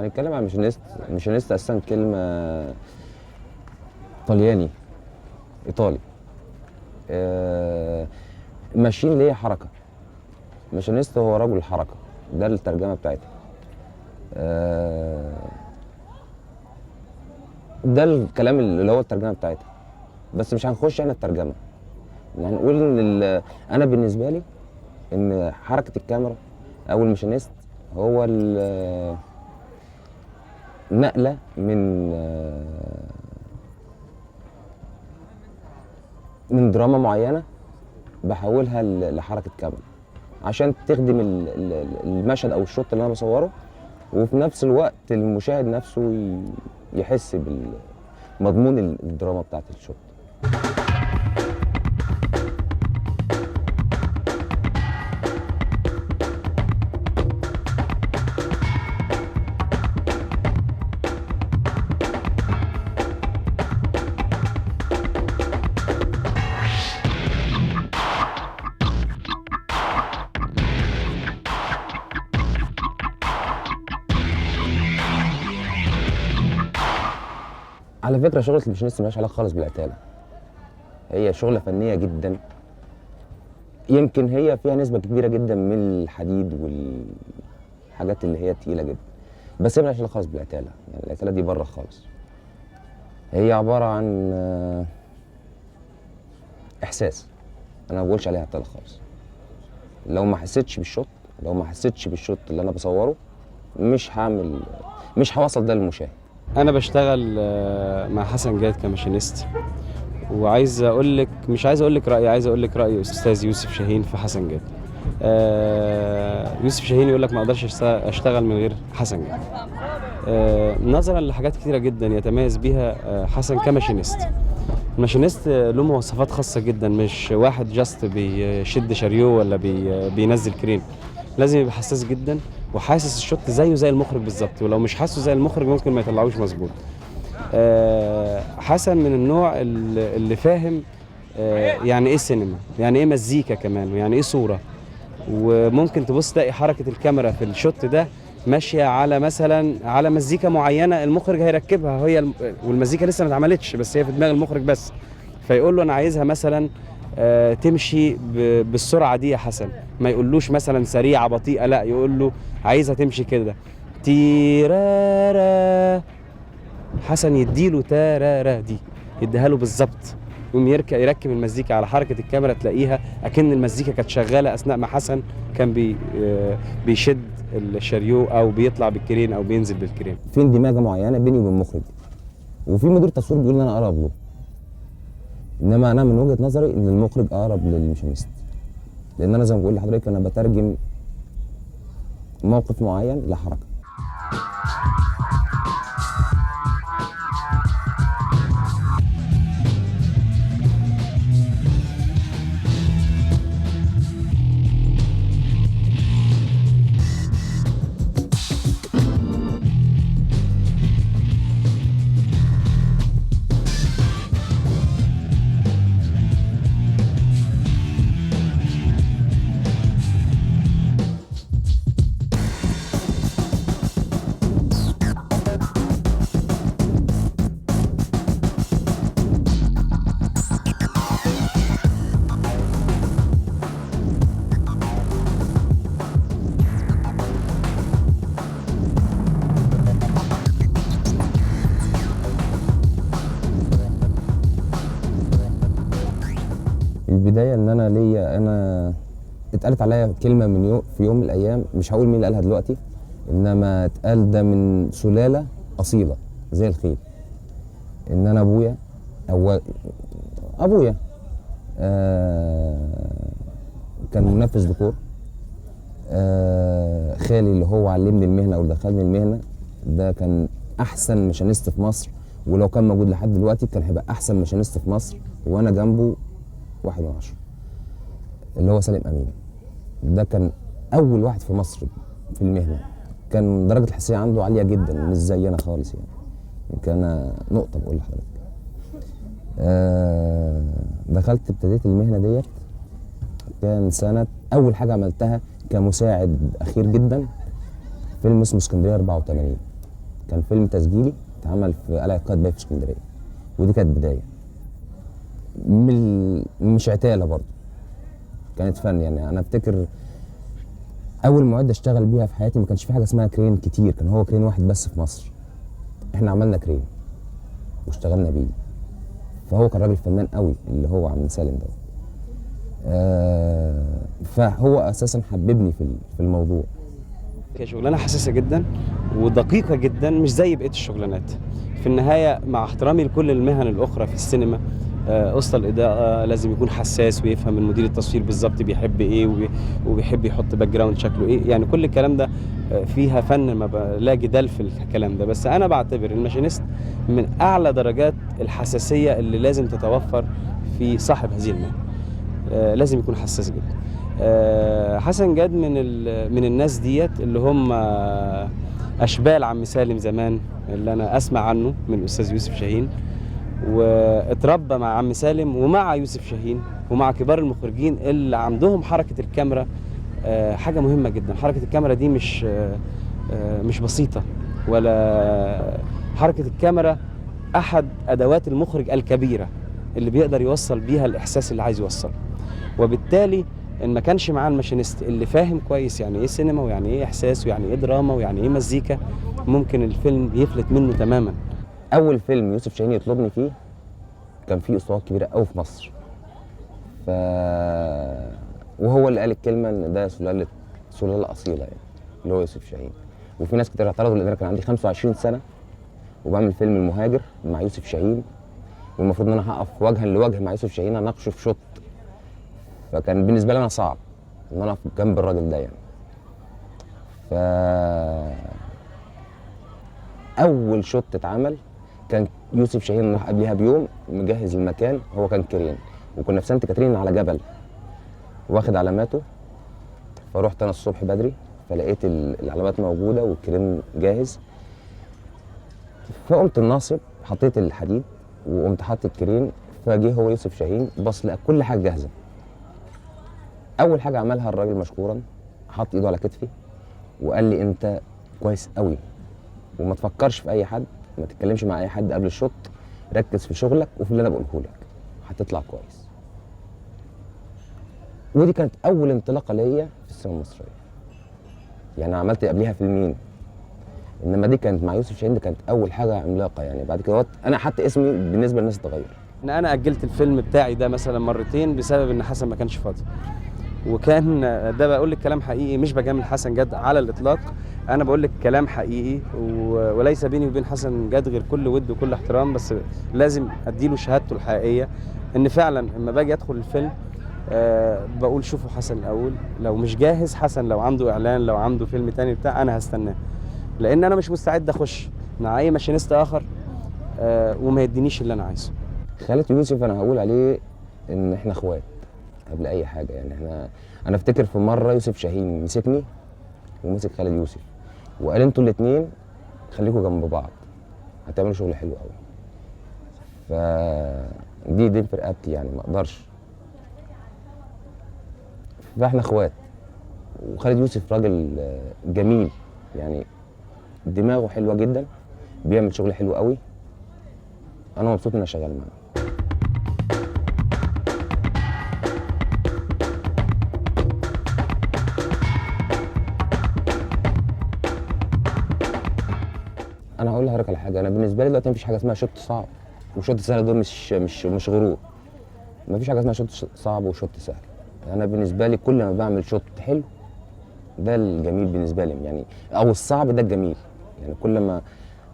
هنتكلم عن machinist، machinist اساسا كلمة طلياني ايطالي. Machine اللي هي حركة، machinist هو رجل الحركة، ده الترجمة بتاعتها. ده الكلام اللي هو الترجمة بتاعتها، بس مش هنخش احنا الترجمة. هنقول ان انا بالنسبة لي ان حركة الكاميرا او ال machinist هو نقله من دراما معينة بحولها لحركة كاميرا عشان تخدم المشهد او ال shot اللي انا بصورة، وفي نفس الوقت المشاهد نفسه يحس بالمضمون الدراما بتاعت ال shot. على فكرة شغلة ال machinist مالهاش علاقة خالص بالعتالة، هي شغلة فنية جدا، يمكن هي فيها نسبة كبيرة جدا من الحديد والحاجات اللي هي تقيلة جدا، بس هي مالهاش علاقة خالص بالعتالة، يعني العتالة دي بره خالص. هي عبارة عن إحساس، أنا ما بقولش عليها عتالة خالص. لو ما حسيتش بال shot، لو ما حسيتش بال shot اللي أنا بصورة مش هعمل، مش هوصل ده للمشاهد. أنا بشتغل مع حسن جاد ك machinist، وعايز أقول لك، مش عايز أقول لك رأيي، عايز أقول لك رأي أستاذ يوسف شاهين في حسن جاد. يوسف شاهين يقول لك ما أقدرش أشتغل من غير حسن جاد، نظرا لحاجات كتيرة جدا يتميز بيها حسن ك machinist. ال machinist له مواصفات خاصة جدا، مش واحد just بيشد شاريو ولا بينزل crane، لازم يبقى حساس جدا وحاسس ال shot زيه زي المخرج بالظبط، ولو مش حاسه زي المخرج ممكن ما يطلعوش مظبوط. حسن من النوع اللي فاهم يعني ايه سينما، يعني ايه مزيكا كمان، ويعني ايه صوره، وممكن تبص تلاقي حركة الكاميرا في ال shot ده ماشية على مثلا على مزيكا معينة المخرج هيركبها هي، والمزيكا لسه ما اتعملتش بس هي في دماغ المخرج بس، فيقول له انا عايزها مثلا تمشي بالسرعة دي يا حسن، ما يقولوش مثلا سريعة بطيئه، لا يقول له عايزها تمشي كده تيرارا، حسن يديله تارارا دي، يديها له بالظبط، يقوم يركب المزيكا على حركة الكاميرا، تلاقيها اكن المزيكا كانت شغالة اثناء ما حسن كان بيشد الشاريو او بيطلع بال crane او بينزل بال crane. في اندماجه معينة بيني وبين المخرج، وفي مدير تصوير بيقول ان انا اقرب له، انما انا من وجهه نظري ان المخرج اقرب لل machinist، لان انا زي ما بقول لحضرتك انا بترجم موقف معين لحركة. البداية ان انا ليا، انا اتقالت عليا كلمة من يوم في يوم من الايام، مش هقول مين اللي قالها دلوقتي، انما اتقال ده من سلالة اصيلة زي الخيل، ان انا ابويا او ابويا كان منفذ ديكور، خالي اللي هو علمني المهنة او دخلني المهنة ده كان احسن machinist في مصر، ولو كان موجود لحد دلوقتي كان هيبقى احسن machinist في مصر، وانا جنبه 1 من 10، اللي هو سالم امين. ده كان اول واحد في مصر في المهنة، كان درجه الحساسية عنده عالية جدا، مش زينا خالص يعني، يمكن انا نقطة بقول لحضرتك. دخلت ابتديت المهنة ديت كان سنة، اول حاجة عملتها كمساعد اخير جدا فيلم اسمه اسكندرية 84، كان فيلم تسجيلي اتعمل في قلعه قايتباي في اسكندرية، ودي كانت بداية مش عتاله برضه، كانت فن. يعني انا افتكر اول معده اشتغل بيها في حياتي ما كانش في حاجة اسمها crane كتير، كان هو crane واحد بس في مصر. احنا عملنا crane واشتغلنا بيه، فهو كان راجل فنان قوي اللي هو عم سالم ده. فهو اساسا حببني في الموضوع. هي شغلانة حساسة جدا ودقيقة جدا، مش زي بقية الشغلانات. في النهاية مع احترامي لكل المهن الاخرى في السينما، اسطى الاضاءة لازم يكون حساس ويفهم المدير التصوير بالظبط بيحب ايه وبيحب يحط background شكله ايه، يعني كل الكلام ده فيها فن، ما لا جدال في الكلام ده. بس انا بعتبر ال machinist من اعلى درجات الحساسية اللي لازم تتوفر في صاحب هذه المهنة. لازم يكون حساس جدا. حسن جاد من الناس ديت اللي هم اشبال عم سالم زمان، اللي انا اسمع عنه من الاستاذ يوسف شاهين، واتربى مع عم سالم ومع يوسف شاهين ومع كبار المخرجين اللي عندهم حركة الكاميرا. حاجة مهمة جدا، حركة الكاميرا دي مش بسيطة، ولا حركة الكاميرا احد ادوات المخرج الكبيرة اللي بيقدر يوصل بيها الاحساس اللي عايز يوصله. وبالتالي ان ما كانش معاه ال machinist اللي فاهم كويس يعني ايه سينما ويعني ايه احساس ويعني ايه دراما ويعني ايه مزيكا، ممكن الفيلم يفلت منه تماما. اول فيلم يوسف شاهين يطلبني فيه كان فيه اسطوات كبيرة قوي في مصر، وهو اللي قال الكلمة ان ده سلالة اصيلة، يعني اللي هو يوسف شاهين. وفي ناس كتير اعترضوا لان انا كان عندي 25 سنة وبعمل فيلم المهاجر مع يوسف شاهين، والمفروض ان انا هقف وجها لوجه مع يوسف شاهين اناقشه في shot، فكان بالنسبة لي انا صعب ان انا اقف جنب الراجل ده يعني. ف اول shot اتعمل كان يوسف شاهين راح قبلها بيوم مجهز المكان، هو كان crane وكنا في سانت كاترين على جبل واخد علاماته. فروحت انا الصبح بدري فلقيت العلامات موجودة وال crane جاهز، فقمت الناصب حطيت الحديد وقمت حاطط ال crane. فجه هو يوسف شاهين بص لقى كل حاجة جاهزة. اول حاجة عملها الراجل مشكورا حط ايده على كتفي وقال لي انت كويس قوي وما تفكرش في اي حد، ما تتكلمش مع اي حد قبل ال shot، ركز في شغلك وفي اللي انا بقوله لك هتطلع كويس. ودي كانت اول انطلاقة ليا في السينما المصرية. يعني عملت قبليها فيلمين، انما دي كانت مع يوسف شاهين، دي كانت اول حاجة عملاقة يعني. بعد كده انا حتى اسمي بالنسبة للناس اتغير. انا اجلت الفيلم بتاعي ده مثلا مرتين بسبب ان حسن ما كانش فاضي، وكان ده بقول لك كلام حقيقي، مش بجامل حسن جاد على الاطلاق، انا بقول لك كلام حقيقي وليس بيني وبين حسن جاد غير كل ود وكل احترام، بس لازم اديله شهادته الحقيقية ان فعلا اما باجي ادخل الفيلم بقول شوفوا حسن الاول، لو مش جاهز حسن، لو عنده اعلان، لو عنده فيلم تاني بتاع، انا هستناه، لان انا مش مستعد اخش مع اي machinist اخر وما يدينيش اللي انا عايزه. خالد يوسف انا هقول عليه ان احنا اخوات قبل اي حاجة يعني. احنا انا افتكر في مرة يوسف شاهين مسكني ومسك خالد يوسف وقال انتوا الاثنين خليكوا جنب بعض هتعملوا شغل حلو قوي. فدي دي في رقبتي يعني، ما اقدرش. فاحنا اخوات، وخالد يوسف راجل جميل يعني، دماغه حلوة جدا، بيعمل شغل حلو قوي. انا مبسوط ان انا شغال معاه. انا هقول لحضرتك على حاجة، انا بالنسبة لي دلوقتي مفيش حاجة اسمها shot صعب و shot سهل، دول مش غرور. مفيش حاجة اسمها shot صعب و shot سهل. انا بالنسبة لي كل ما بعمل shot حلو ده الجميل بالنسبة لي يعني، او الصعب ده الجميل يعني. كل ما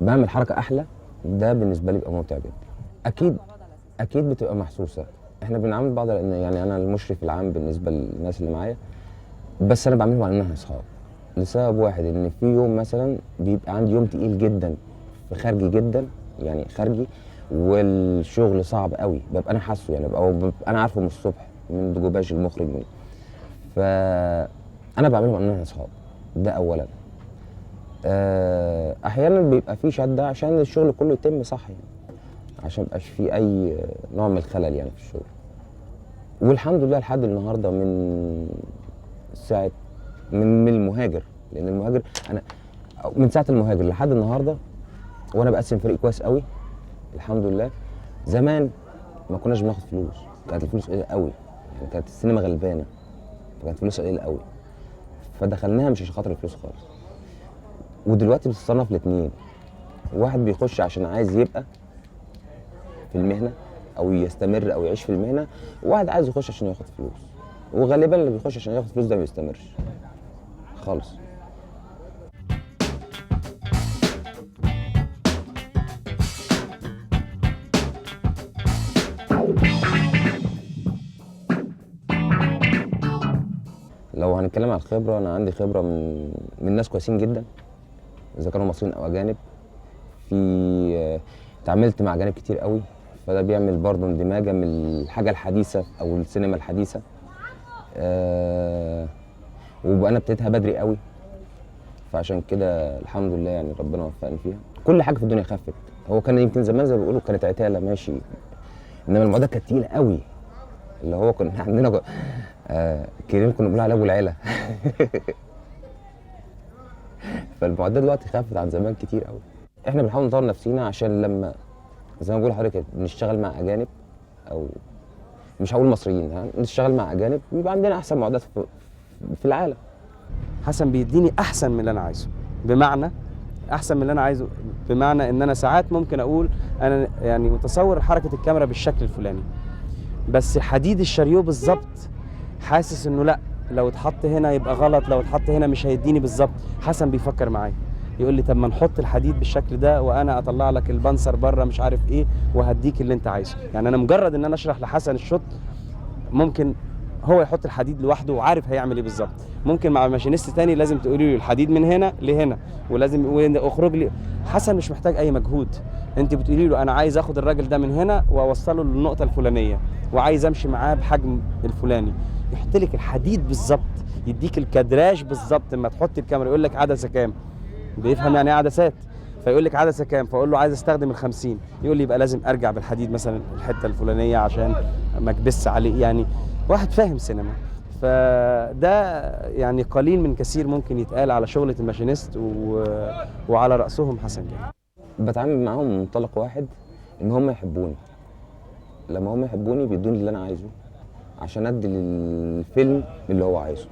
بعمل حركة احلى ده بالنسبة لي بيبقى ممتع جدا. اكيد اكيد بتبقى محسوسة. احنا بنعامل بعض لان يعني انا المشرف العام بالنسبة للناس اللي معايا، بس انا بعملهم على ان احنا اصحاب لسبب واحد، ان في يوم مثلا بيبقى عندي يوم تقيل جدا في خارجي جدا يعني، خارجي والشغل صعب قوي، ببقى انا حاسه يعني، ببقى انا عارفه من الصبح من دجوباج المخرج من. فانا بعملهم على ان احنا اصحاب، ده اولا. احيانا بيبقى في شده عشان الشغل كله يتم صح يعني، عشان ميبقاش في اي نوع من الخلل يعني في الشغل. والحمد لله لحد النهارده من ساعة من المهاجر، لان المهاجر انا من ساعة المهاجر لحد النهارده وانا بقسم فريق كويس قوي الحمد لله. زمان ما كناش بناخد فلوس، كانت الفلوس قليله قوي، يعني كانت السينما غلبانه، فكانت فلوس قليله قوي، فدخلناها مش عشان خاطر الفلوس خالص. ودلوقتي بتتصنف لاتنين، واحد بيخش عشان عايز يبقى في المهنة او يستمر او يعيش في المهنة، وواحد عايز يخش عشان ياخد فلوس، وغالبا اللي بيخش عشان ياخد فلوس ده ما بيستمرش خالص. لو هنتكلم على الخبرة، انا عندي خبره من ناس كويسين جدا، اذا كانوا مصريين او اجانب. في اتعاملت مع اجانب كتير قوي، فده بيعمل برضه اندماجه من الحاجة الحديثة او السينما الحديثة. وبقى انا ابتديتها بدري قوي، فعشان كده الحمد لله يعني ربنا وفقني فيها. كل حاجة في الدنيا خفت، هو كان يمكن زمان زي ما بيقولوا كانت عتاله ماشي، انما المعدات كانت تقيلة قوي، اللي هو كنا عندنا كريم كنا بنقول عليه ابو العيلة. فالمعدات دلوقتي خفت عن زمان كتير قوي. احنا بنحاول نطور نفسينا عشان لما زي ما بقول لحضرتك نشتغل مع اجانب، او مش هقول مصريين، نشتغل مع اجانب يبقى عندنا احسن معدات في العالم. حسن بيديني احسن من اللي انا عايزه، بمعنى احسن من اللي انا عايزه، بمعنى ان انا ساعات ممكن اقول انا يعني متصور حركة الكاميرا بالشكل الفلاني، بس حديد الشاريو بالظبط حاسس انه لا، لو اتحط هنا يبقى غلط، لو اتحط هنا مش هيديني بالظبط. حسن بيفكر معايا، يقول لي طب ما نحط الحديد بالشكل ده وانا اطلع لك البنصر بره مش عارف ايه وهديك اللي انت عايزه. يعني انا مجرد ان انا اشرح لحسن ال shot ممكن هو يحط الحديد لوحده وعارف هيعمل ايه بالظبط. ممكن مع machinist تاني لازم تقولي له الحديد من هنا لهنا ولازم اخرج لي. حسن مش محتاج اي مجهود، انت بتقولي له انا عايز اخد الراجل ده من هنا واوصله للنقطة الفلانية وعايز امشي معاه بحجم الفلاني، يحط لك الحديد بالظبط، يديك الكادراج بالظبط. لما تحط الكاميرا يقول لك عدسة كام، بيفهم يعني ايه عدسات، فيقول لك عدسة كام، فاقول له عايز استخدم ال 50، يقول لي يبقى لازم ارجع بالحديد مثلا الحتة الفلانية عشان ما اكبس عليه. يعني واحد فاهم سينما. فده يعني قليل من كثير ممكن يتقال على شغله ال machinist وعلى راسهم حسن جاي. بتعامل معاهم من منطلق واحد، ان هم يحبوني. لما هم يحبوني بيدوني اللي انا عايزه عشان ادي للفيلم اللي هو عايزه.